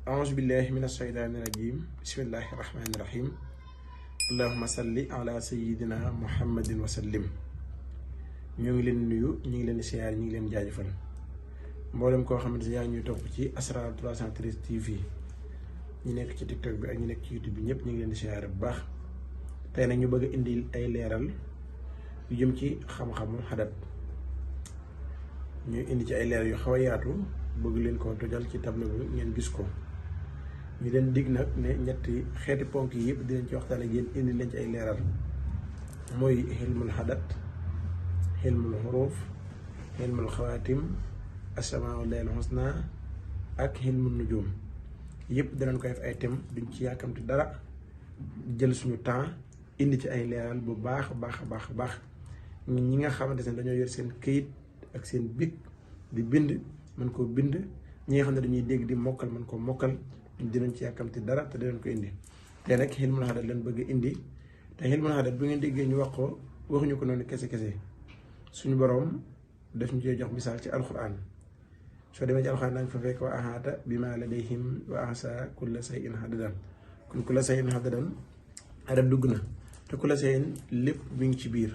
أعوذ بالله من الشيطان الرجيم بسم الله الرحمن الرحيم اللهم صل على سيدنا محمد وسلم. ñu ngi leen nuyu ñu ngi leen siyaar ñu ngi leen jaajëfal mboolem koo xamante ne yaa ñuy topp ci Asrar 313 TV ñu nekk ci TikTok bi ak ñu nekk ci YouTube bi ñëpp ñu ngi leen di siyaar bu baax. tey nag ñu bëgg a indi ay leeral yu jëm ci xam-xamu xadat ñu indi ci ay leeral yu xaw a yaatu bëgg leen ko tojal ci tableau bi ngeen gis ko. ñu leen dig nag ne ñetti xeeti ponk yi yëpp dinañ ci waxtaan ak yéen indi leen ci ay leeral mooy xilmul xadat, xilmul xuruuf, xilmul xawaatim, asamaau layl husna ak xilmul nujum. yëpp danañ ko def ay thème duñ ci yàkkamti dara jël suñu temps indi ci ay leeral bu baax a baax ñi nga xamante ne dañoo yor seen këyit ak seen bic di bind mën koo bind, ñi nga xam ne dañuy dégg di mokkal mën koo mokkal. dinañ ci yàkkamti dara te dinañ ko indi te nag xilmul xadat lañ bëgg indi te xilmul xadat bu ngeen déggee ñu wax ko waxuñu ko noonu kese suñu borom daf ñu cee jox misaal ci alquran. soo demee ci alquran danga fa fekk wa ahaata bima ladayhim wa ahsa kulla shay'in hadadan. kon kulla shay'in hadadan xadat dugg na te kulla shay'in lépp mi ngi ci biir.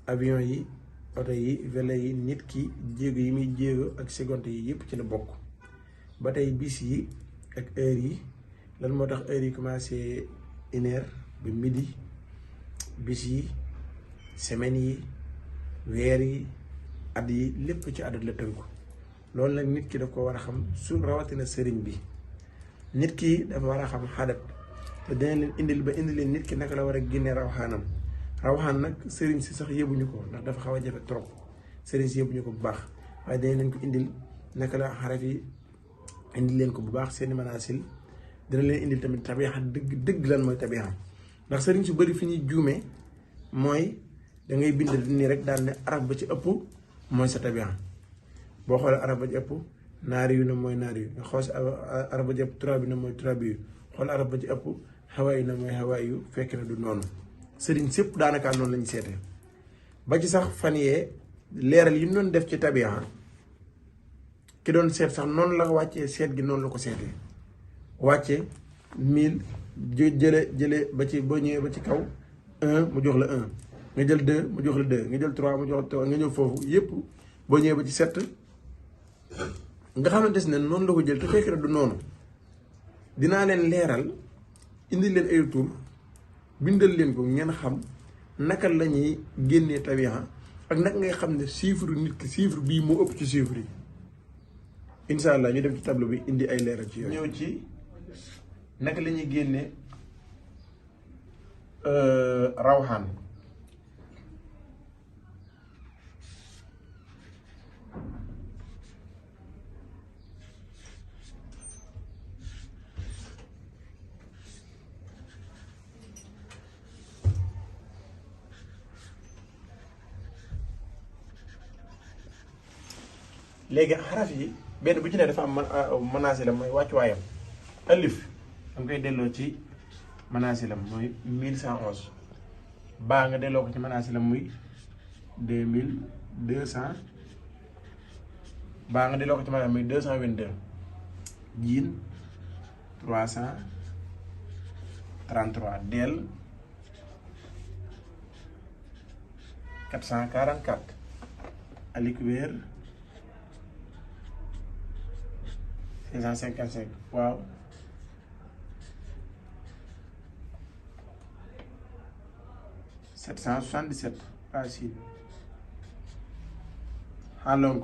avion yi, oto yi, vélo yi, nit ki jéego yi muy jéego ak seconde yi yëpp ci la bokk. ba tey bis yi ak heure yi lan moo tax heure yi commencé 1h ba midi, bis yi, semaine yi, weer yi, at yi lépp ci adat la tënku. loolu nag nit ki daf ko war a xam su rawatina sëriñ bi nit ki dafa war a xam xadat te dina leen indil ba indi leen nit ki naka la war a génne rawxaanam. rawxaan nag sëriñ si sax yëbuñu ko ndax dafa xaw a jafe trop sëriñ si yëbuñu ko bu baax waaye dinañ leen ko indil naka la xaraf yi indil leen ko bu baax seeni manaasil dina leen indil tamit tabixa dëgg lan mooy tabixa ndax sëriñ su bëri fi ñuy juumee mooy da ngay bind nii rek daal ne arab ba ci ëpp mooy sa tabixa. boo xoolee arab ba ci ëpp naari yu na mooy naari yu nga xool si arab ba ci ëpp turaab yu na mooy turaab yu xool arab ba ci ëpp xawaay yu na mooy xawaay yu fekk na du noonu. sëriñ sépp daanaka noonu lañu seetee ba ci sax fan yee leeral yi ñu doon def ci tabixa ki doon seet sax noonu la wàccee seet gi noonu la ko seetee wàcce 1000 jële ba ci boo ñëwee ba ci kaw 1 mu jox la 1 nga jël 2 mu jox la 2 nga jël 3 mu jox la 3 nga ñëw foofu yëpp boo ñëwee ba ci 7 nga xamante ne noonu la ko jël te fekk na du noonu. dinaa leen leeral indi leen ay tur bindal leen ko ngeen xam naka la ñuy génnee tabixa ak naka ngay xam ne chiffre nit ki chiffre bii moo ëpp ci chiffre yi. incha allah ñu dem ci tableau bi indi ay leeral ci yow. ñëw ci naka la ñuy génne rawxaan. léegi xaraf yi benn bu ci ne dafa am manaasilam mooy wàccuwaayam. alif danga koy delloo ci manaasilam mooy 1111. baa nga delloo ko ci manaasilam muy 2200. baa nga delloo ko ci manaasilam muy 222. jiin 333. del 444. alikweer 555. waaw (777) Racine xaalonk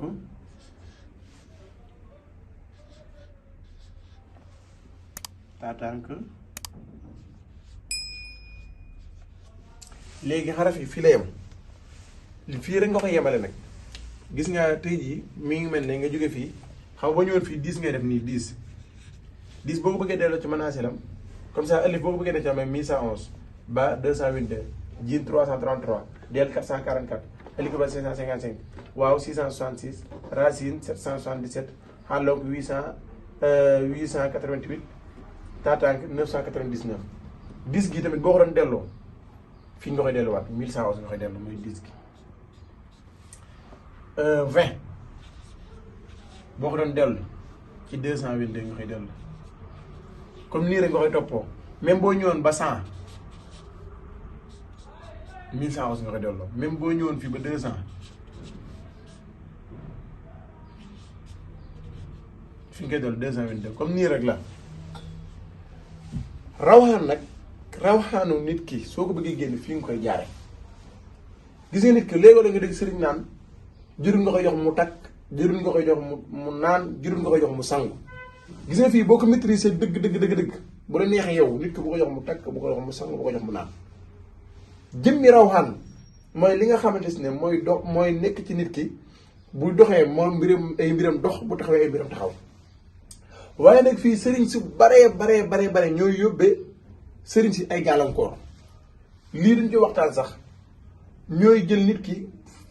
taatank. léegi xaraf yi fii la yem fii rek nga ko yemale nag gis nga tey jii mi ngi mel ne nga jóge fii xam ba ñëwoon fii 10 ngay def nii 10 boo ko bëggee delloo ci manaasilam comme ça alif boo ko bëggee def ci amee 1111 ba 222 jiin 333 del 444 alif ba 555 waaw 666 racine 777 xaalonk 888 taatank 999. 10 gi tamit boo ko doon delloo fii nga koy delluwaat 1111 nga koy dellu muy 10 gi. 20 boo ko doon dellu ci 222 nga koy dellu comme nii rek nga koy toppoo même boo ñëwoon ba 100 1100 aussi nga koy delloo même boo ñëwoon fii ba 200 fi nga koy delloo 222 comme nii rek la. rawxaan nag rawxaanu nit ki soo ko bëggee génn fii nga koy jaare gis nga nit ki léegoo la nga dégg sëriñ naan jërul nga koy jox mu takk jërul nga koy jox mu naan jërul nga koy jox mu sangu gis nga fii boo ko maîtriser dëgg bu la neexee yow nit ki bu ko jox mu takk bu ko jox mu sangu bu ko jox mu naan jëmmi rawxaan mooy li nga xamante ne mooy dox mooy nekk ci nit ki bu doxee moom mbiram dox bu taxawee ay mbiram taxaw waaye nag fii sëriñ si bare ñooy yóbbee sëriñ si ay gàllankoor lii duñ ci waxtaan sax ñooy jël nit ki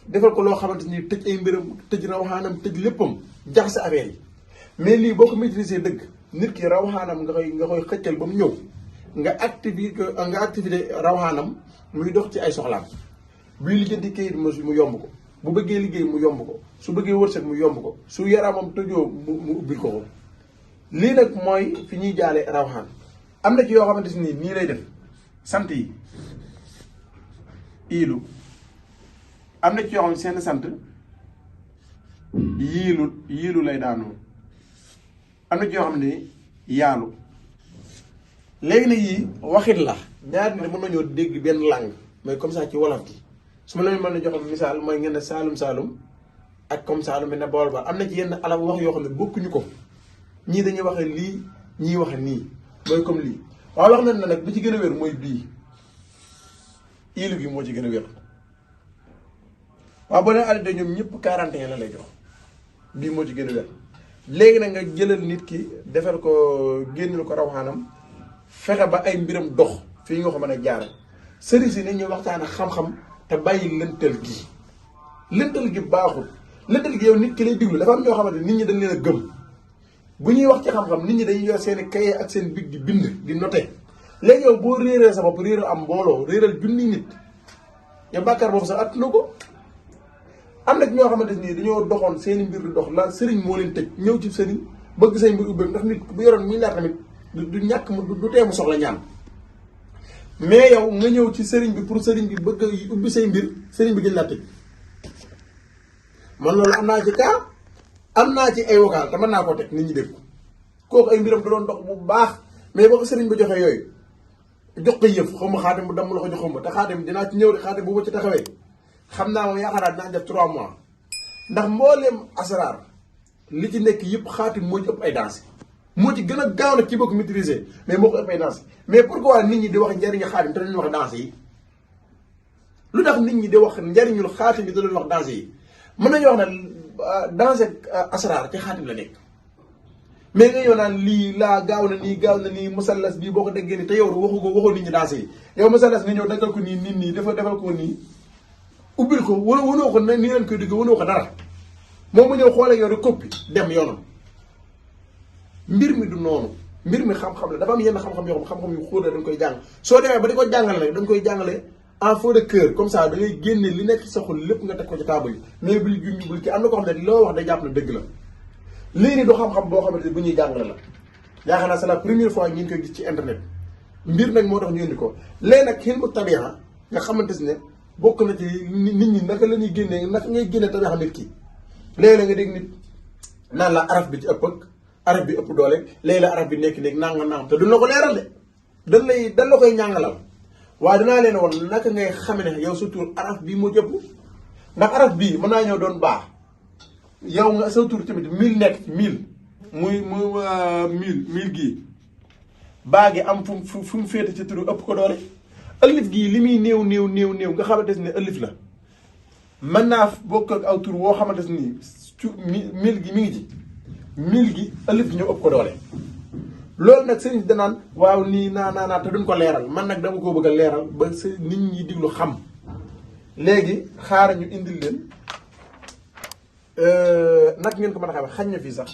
defal ko loo xamante ni tëj ay mbiram tëj rawxaanam tëj léppam jax sa affaire yi mais lii boo ko maîtriser dëgg nit ki rawxaanam nga koy xëccal ba mu ñëw nga activité rawxaanam muy dox ci ay soxlaam buy lijjanti kayit mu yomb ko bu bëggee liggéey mu yomb ko su bëggee wërsëg mu yomb ko su yaramam tëjoo mu ubbil ko lii nag mooy fi ñuy jaale rawxaan am na ci yoo xamante ni nii lay def sant yi iilu am na ci yoo xam ne seen sant yiilu lay daanoo am na ci yoo xam ne yaalu léegi nag yii waxit la ñaari nit mën nañoo dégg benn langue mais comme ça ci wolof gi su ma leen mën a joxe misaal mooy ngeen ne saalum ak comme saalum ne bool ba am na ci yenn alal wax yoo xam ne bokkuñu ko ñii dañuy waxe lii ñii waxe nii mooy comme lii waaye wax nañ ne nag bi ci gën a wér mooy bii iilu gi moo ci gën a wér waaw boo leen arrêté ñoom ñëpp 41 la lay jox bii moo ci gën a wér léegi nag nga jëlal nit ki defal ko génnal ko rawxaanam fexe ba ay mbiram dox fii nga ko mën a jaare sëriñ si nañuy waxtaan ak xam-xam te bàyyi lëntal gi baaxul lëntal gi yow nit ki lay diglu dafa am ñoo xamante nit ñi dañ leen a gëm bu ñuy wax ci xam-xam nit ñi dañuy yor seen i kaye ak seen big di bind di noté léegi yow boo réeree sa bopp réeral am mbooloo réeral junni nit yow bàkkaar boobu sax attuna ko am na ñoo xamante nii dañoo doxoon seen i mbir di dox la sëriñ moo leen tëj ñëw ci sëriñ bëgg say mbir ubbeek ndax nit bu yoroon milliard tamit du ñàkk mu du tee mu soxla ñaan mais yow nga ñëw ci sëriñ bi pour sëriñ bi bëgg ubbi say mbir sëriñ bi gën laa tëj man loolu am naa ci cas am naa ci ay vocal te mën naa koo teg nit ñi dégg ko kooku ay mbiram da doon dox bu baax mais boo ko sëriñ bi joxe yooyu jox ko yëf xaw ma xaatim bu damm la ko jox ma te xaatim dinaa ci ñëw de xaatim bu ma ci taxawee xam naa moom yaakaar naa dinaa def 3 mois ndax mbooleem asaraar li ci nekk yëpp xaatim moo ci ëpp ay danse moo ci gën a gaaw nag ci bokk maîtriser mais moo ko ëpp ay danse mais pourquoi nit ñi di wax njariñu xaatim te dañuy wax danse yi lu tax nit ñi di wax njariñul xaatim bi da leen wax danse yi mën nañu wax ne danse asaraar ci xaatim la nekk mais nga ñëw naan lii laa gaaw na nii musallas bii boo ko déggee ni te yow waxoo nit ñi danse yi yow musallas nga ñëw daggal ko nii nit nii defal ko nii ubbil ko wanoo ko nii leen koy digg wanoo ko dara moom mu ñëw xoolee yow rek coppi dem yoonam mbir mi du noonu mbir mi xam-xam la dafa am yenn xam-xam yoo xam-xam yu xóot la dañ koy jàng soo demee ba di ko jàngale nag dañ koy jàngale en faux de cœur comme ça da ngay génne li nekk ci sa xol lépp nga teg ko ci table yi mais bul junj bul ki am na ko xam ne loo wax day jàpp na dëgg la lii ni du xam-xam boo xamante ne bu ñuy jàngale la yaakaar naa c'est la première fois ñu ngi koy gis ci internet mbir nag moo tax ñu indi ko léegi nag xilmu tabiha nga xamante ne bokk na ci nit ñi naka la ñuy génnee naka ngay génne tabiha nit ki léegi la nga dégg nit naan la araf bi ci ëpp ak araf bi ëpp doole léegi la araf bi nekk nangam te duñ la ko leeral de dañ la koy ñàngalal waaye dinaa leen woon naka ngay xame ne yow sa tur araf bii moo jëpp ndax araf bii mën naa ñëw doon baax yow nga sa tur tamit 1000 nekk ci 1000 muy 1000 gii baa gi am fu mu féete ci turu ëpp ko doole ëllif gii li muy néew nga xamante ne ëllif la mën naa bokk ak aw tur woo xamante ni 1000 gi mi ngi ci 1000 gi ëllif ñëw ëpp ko doole loolu nag sëriñ danaan waaw nii naa te duñ ko leeral man nag dama koo bëgg a leeral ba sa nit ñi diglu xam léegi xaaral ñu indil leen nag ngeen ko mën a xamee xañ na fii sax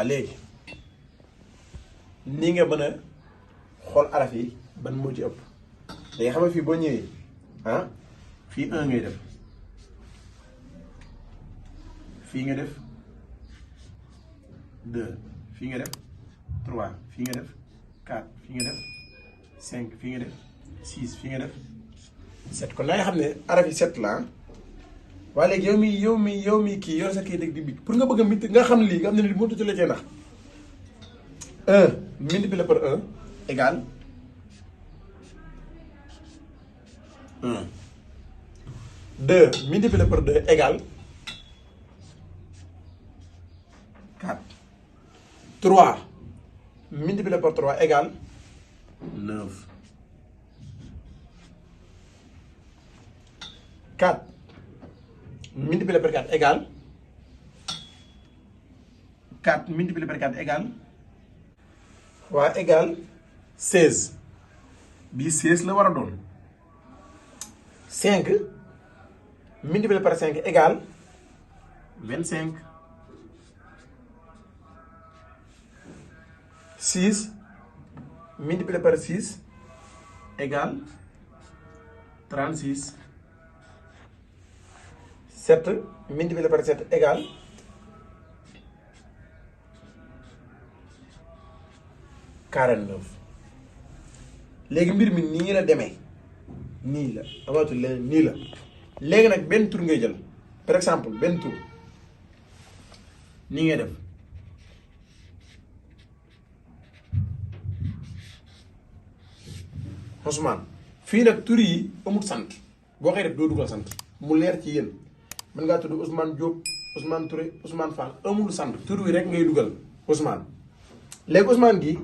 waaw léegi nii nga mën a xool araf yi ban moo ci ëpp léegi xam nga fii boo ñëwee ah fii 1 ngay def fii nga def 2 fii nga def 3 fii nga def 4 fii nga def 5 fii nga def 6 fii nga def 7 kon da nga xam ne araf yi 7 la waaye léegi yow mi kii yor sa kii dëgg di bit pour nga bëgg a mit nga xam lii nga xam ne ni mënut a la cee ndax 1 multiplié par 1 égale 1 2 multiplié par 2 égale 4 3 multiplié par 3 égale 9 4 multiplié par 4 égale 4 multiplié par 4 égale waa égale 16 bii 16 la war a doon 5 multiplié par 5 égale 25 6 multiplié par 6 égale 36 7 multiplié par 7 égale 49 léegi mbir mi nii la demee nii la amatul leneen nii la léegi nag benn tur ngay jël par exemple benn tur nii ngay def Ousmane fii nag tur yi amul sant boo koy def doo dugal sant mu leer ci yéen mën ngaa tudd Ousmane Diop Ousmane Touré Ousmane Fall amul sant tur wi rek ngay dugal Ousmane léegi Ousmane gi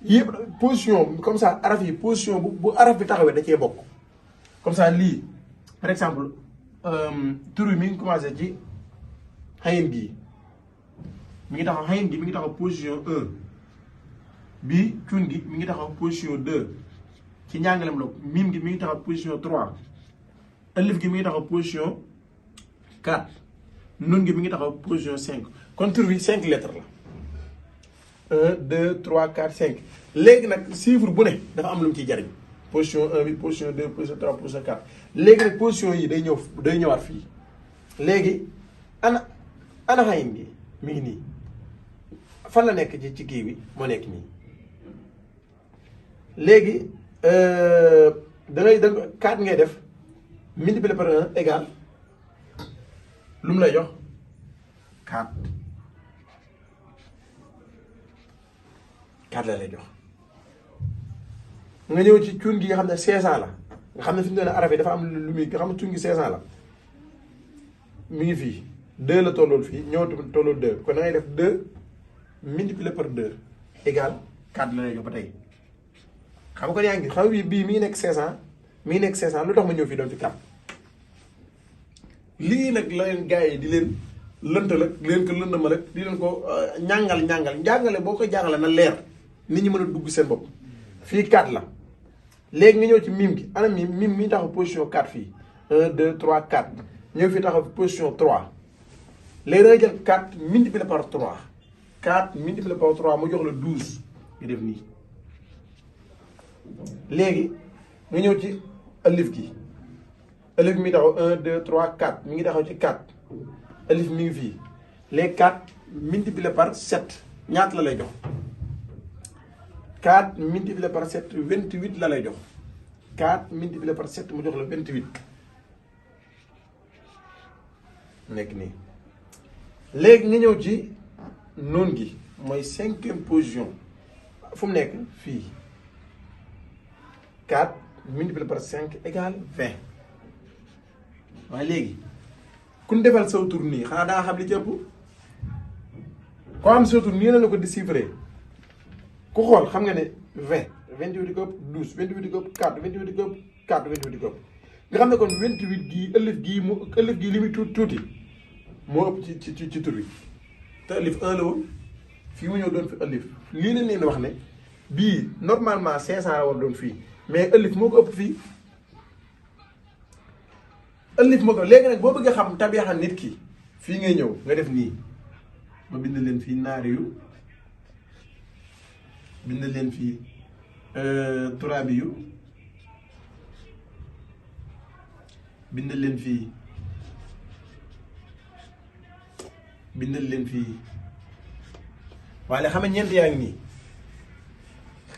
yëpp position comme ça araf yi position bu araf bi taxawee da cee bokk comme ça lii par exemple tur wi mi ngi commencé ci xayin gii mi ngi taxaw xayin gi mi ngi taxaw position 1 bii cun gi mi ngi taxaw position 2 ci njàngalem la mim gi mi ngi taxaw position 3 alif gi mi ngi taxaw position 4 nun gi mi ngi taxaw position 5 kon tur bi 5 lettres la 1 2 3 4 5 léegi nag chiffre bu ne dafa am lu mu ciy jariñ position 1 bi position 2 position 3 position 4 léegi nag position yi day ñëwaat fii léegi ana xayin gi mi ngi nii fan la nekk ci kii bi moo nekk nii léegi da 4 ngay def multiplié par 1 égale lu mu lay jox 4 la lay jox nga ñëw ci cuun gi nga xam ne 500 la nga xam ne fi mu ne araf yi dafa am lu muy nga xam ne cuun gi 500 la mi ngi fii 2 la tollool fii ñëw tollool 2 kon da ngay def 2 multiplié par 2 égale 4 la lay jox ba tey xam nga kon yaa ngi xam nga bii mi ngi nekk 500 mi ngi nekk 500 lu tax ma ñëw fii doon fi 4 lii nag la leen gars yi di leen lëntal ak di leen ko lëndamal ak di leen ko njàngale boo ko jàngale na leer nit ñi mën a dugg seen bopp fii 4 la léegi nga ñëw ci mim gi ana mim mi ngi taxaw position 4 fii 1 2 3 4 ñëw fii taxaw position 3 léegi da ngay jël 4 multiplié par 3 4 multiplié par 3 mu jox la 12 nga def nii léegi nga ñëw ci alif gi alif mi ngi taxaw 1 2 3 4 mi ngi taxaw ci 4 alif mi ngi fii léegi 4 multiplié par 7 ñaata la lay jox 4 multiplié par 7 28 la lay jox 4 multiplié par 7 mu jox la 28 nekk nii léegi nga ñëw ci noon gi mooy 5e position fu mu nekk fii 4 multiplié par 5 égale 20 waaye léegi ku ñu defal saw tur nii xanaa daa xam li ci ëpp koo am saw tur nii la ko déchiffrer ku xool xam nga ne 20 28 di ko ëpp 12 28 di ko ëpp 4 28 di ko ëpp 4 28 di ko ëpp nga xam ne kon 28 gii ëllëg gii li muy tuuti moo ëpp ci tur bi te ëllëg 1 la woon fii mu ñëw doon fi ëllëg lii lañ leen wax ne bii normalement 500 la war doon fii mais ëllëg moo ko ëpp fii ëllëg moo ko léegi nag boo bëggee xam tabiaxa nit ki fii ngay ñëw nga def nii ma bind leen fii naari yu bind leen fii turaabi yu bind leen fii waaye xam nga ñeent yaa ngi nii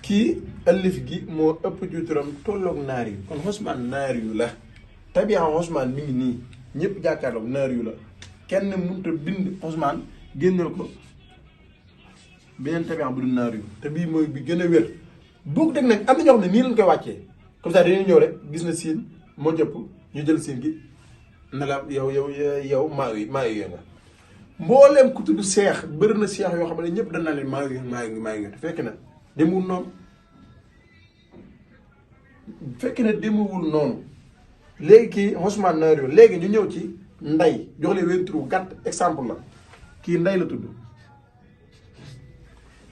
kii alif gi moo ëpp ci turam tolloog naari yu kon Ousmane naari yu la tabian Ousmane mi ngi nii ñëpp jàkkaarloog naari yu la kenn mënut a bind Ousmane génneel ko beneen tabian bu dul naari yu te bii mooy bi gën a wér boog dëgg nag am na ñoo xam ne nii lañ koy wàccee comme ça dañuy ñëw rek gis na siin moo jëpp ñu jël siin gi ne la yow maa yu nga mbooleem ku tudd seex bëri na seex yoo xam ne ñëpp dañ naa leen maa ngi te fekk na demul noonu léegi kii Ousmane naari yu léegi ñu ñëw ci nday jox leen wenn tur gàtt exemple la kii nday la tudd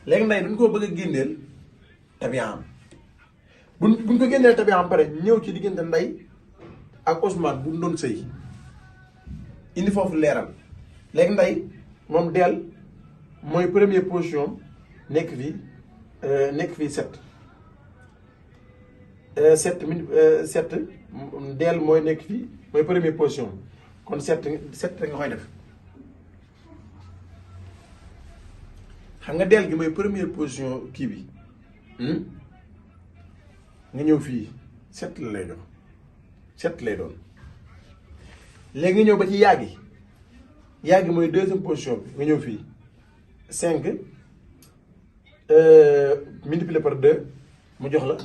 léegi nday dañ koo bëgg a génneel tabiyaam buñ ko génneel tabiyaam pare ñëw ci diggante nday ak Ousmane bu doon sëy indi foofu leeral léegi nday moom deel mooy première position nekk fii 7 deel mooy nekk fii mooy première position kon 7 rek nga koy def xam nga deel gi mooy première position kii bi nga ñëw fii 7 la lay jox 7 lay doon léegi nga ñëw ba ci yàggi mooy deuxième position bi nga ñëw fii 5 multiplié par 2 mu jox la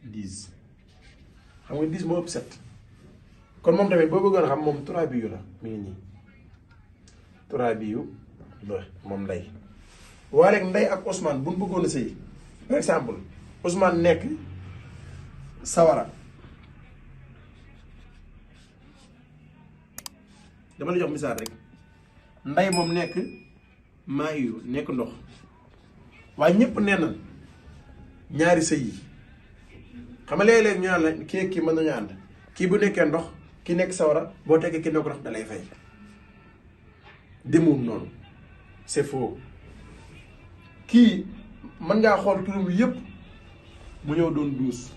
10 xam nga 10 moo ëpp 7 kon moom tamit boo bëggoon a xam moom turaabi yu la mi ngi nii turaabi yu la moom nday waaye rek nday ak Ousmane buñ bëggoon a sëy par exemple Ousmane nekk sawara dama la jox misaal rek nday moom nekk maayu nekk ndox waaye ñëpp nee na ñaari sëy yi xam nga léeg-léeg ñu naan la kii ak kii mën nañu ànd kii bu nekkee ndox ki nekk sawara boo teggee ki nekk ndox dalay fay demul noonu c'est faux kii mën ngaa xool turam yëpp mu ñëw doon 12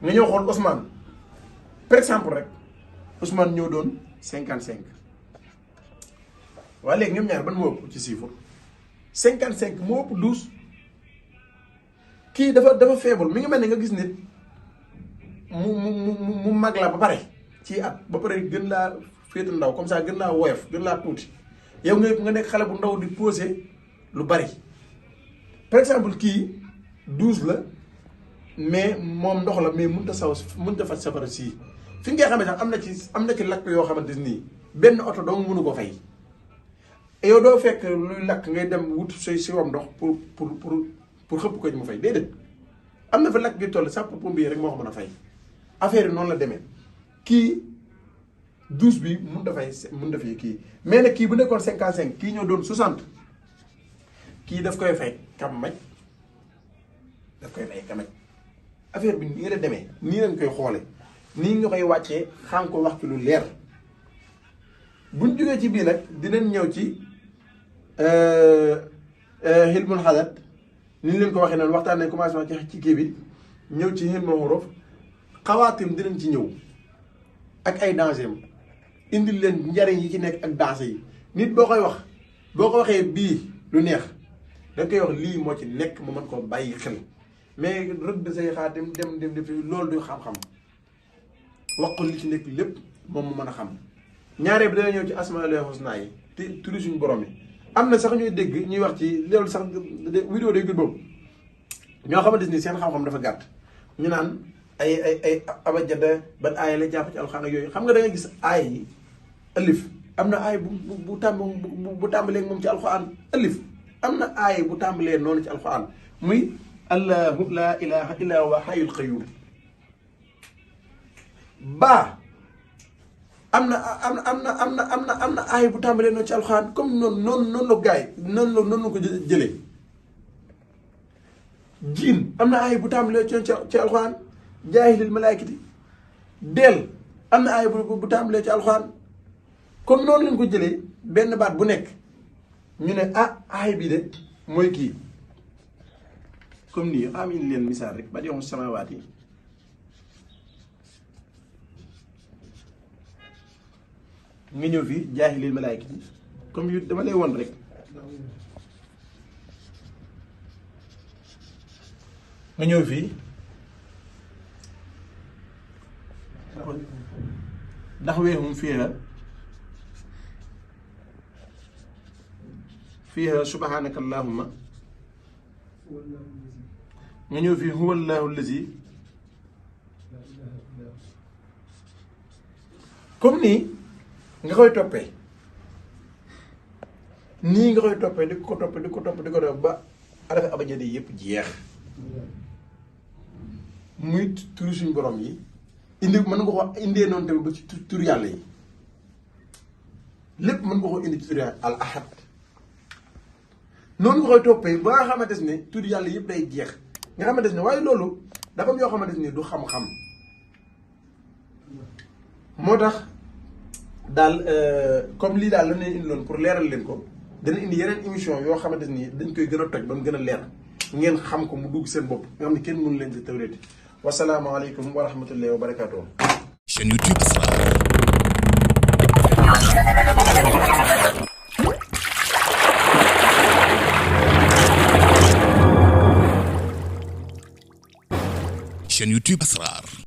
nga ñëw xool Ousmane par exemple rek Ousmane ñëw doon 55 waaye léegi ñoom ñaar ban moo ëpp ci chiffre 55 moo ëpp 12 kii dafa faible mi ngi mel ni nga gis nit mu mag la ba pare ci at ba pare gën laa féete ndaw comme ça gën laa woyof gën laa tuuti yow nga nekk xale bu ndaw di posé lu bari par exemple kii 12 la mais moom ndox la mais mënut a faj safara sii fi nga xamee sax am na ci lakk yoo xamante nii benn oto dong mënu ko fay yow doo fekk luy lakk ngay dem wut si wam ndox pour xëpp ko ñu mu fay déedéet am na fa lakk gi toll sapeur-pompier rek moo ko mën a fay affaire yi noonu la demee kii 12 bi mun dafay kii mais nag kii bu nekkoon 55 kii ñoo doon 60 kii daf koy fay kamaj affaire bi nii la demee nii lañ koy xoole nii nga koy wàccee xam ko wax ci lu leer buñ jógee ci bii nag dinañ ñëw ci xilmul xadat ni ñu leen ko waxee noonu waxtaan nañ commencement ci kii bi ñëw ci xilmul xuruf xawaatim dinañ ci ñëw ak ay danger indil leen njariñ yi ci nekk ak danger yi nit boo koy wax boo ko waxee bii lu neex da koy wax lii moo ci nekk mu mën koo bàyyi xel mais rëdd say xaatim dem def loolu du xam-xam wax ko li ci nekk lépp moom mu mën a xam ñaaree bi dana ñëw ci asmaul husna yi te turi suñu borom yi am na sax ñuy dégg ñuy wax ci loolu sax vidéo day gën boobu ñoo xamante ni seen xam-xam dafa gàtt ñu naan ay abajada ban aaya la jàpp ci alxuraan ak yooyu xam nga da nga gis aay yi alif am na aay bu tàmbalee moom ci alxuraan alif am na aay bu tàmbalee noonu ci alxuraan muy allahu laa ilaha illa huwa hayyul qayyum baa am na aay bu tàmbalee noonu ci alxuraan comme noonu la gaay noonu la ko jëlee jiin am na aay bu tàmbalee ci alxuraan jaahilil malaayikati del am na aay bu tàmbalee ci alxuraan comme noonu lañ ko jëlee benn baat bu nekk ñu ne aay bi de mooy kii comme nii am indi leen misaal rek ba yoon samawaat yi nga ñëw fii jaahilil malaa'ikati comme yu dama lay won rek nga ñëw fii ndax weexum fiiha subhanaka allahumma nga ñëw fii huwa allahu allazi comme nii nga koy toppee nii nga koy toppee di ko topp di ko topp di ko def ba arafe abajade yëpp jeex muy turu suñu borom yi indi mën nga ko indee noonu tamit ba ci tur yàlla yi lépp mën nga ko indi ci tur yàlla al ahad noonu nga koy toppee ba nga xamante ne tur yàlla yëpp day jeex nga xamante ne waaye loolu dafa am yoo xamante ne du xam-xam moo tax daal comme lii daal la leen indi loon pour leeral leen ko dana indi yeneen émission yoo xamante ni dañ koy gën a toj ba mu gën a leer ngeen xam ko mu dugg seen bopp nga xam ne kenn mënu leen ci tawreeti wasalaamaaleykum wa rahmatullahi wa barakaatu. chaîne YouTube Asrar. chaîne YouTube Asrar.